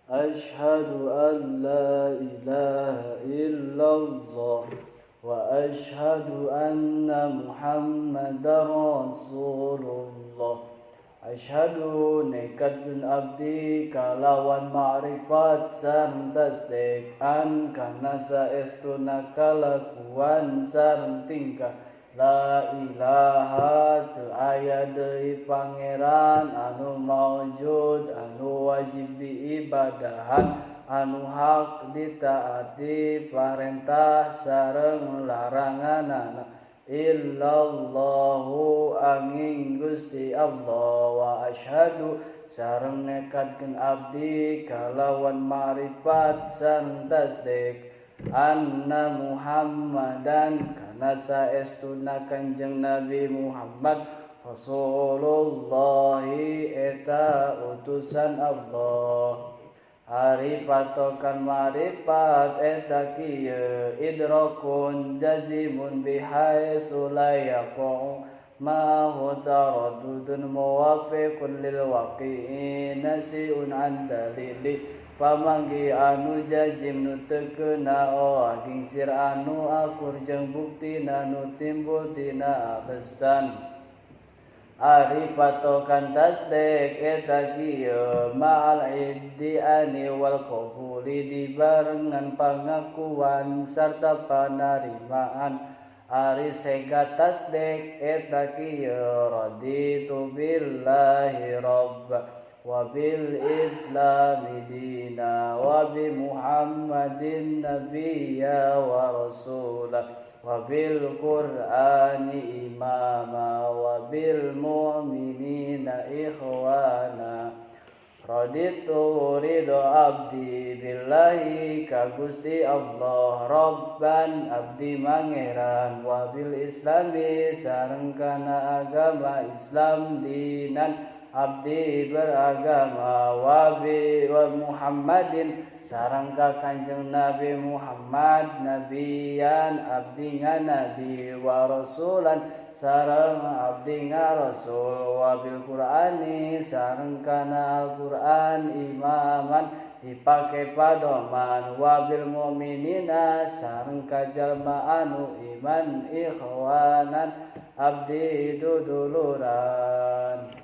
Asyhadu an la ilaha illallah wa asyhadu anna Muhammadar Rasulullah. Asyhadu nekadkeun abdi kalawan ma'rifat sareng tasdik an kana saestuna kalakuan sareng tingkah. La ilaha teu aya deui pangeran anu maujud anu wajib diibadahan anu hak ditaati parentah sareng laranganana illallahu angin Gusti Allah. Wa asyhadu sareng nekadkeun abdi kalawan ma'rifat sareng tasdik anna Muhammadan kana saestuna Kanjeng Nabi Muhammad Rasulullah eta utusan Allah. Ari patokan ma'rifat eta kieu idrakun jazimun bihaitsu la yaqa'u ma huwa taraddudun muwafiqun lil waqi'i nasi'un an dalili. Pamanggi anu jazim nu teu keuna gingsir anu akur jeung buktina nu timbul tina alesan. Ari patokan tasdik eta kieu ma'al iddiani wal qabuli dibarengan pangakuan sarta panarimaan. Ari sega tasdik eta kieu raditu billahi rabb wa bil islami dina wa bi Muhammadin nabiyya wa rasulah wa bil qur'ani imama wa bil mu'minina ikhwana. Raditu ridho abdi billahi ka Gusti Allah Rabban abdi mangeran wa bil islami sareng kana agama Islam dinan abdi beragama wa bi wa Muhammadin sareng ka Kanjeng Nabi Muhammad nabiyan abdi nabi wa rasulan sareng abdi rasul wa bil Qur'ani sareng kana Al-Qur'an imaman dipake padoman wa bil mu'minina sareng ka jalma anu iman ikhwanan abdi duduluran.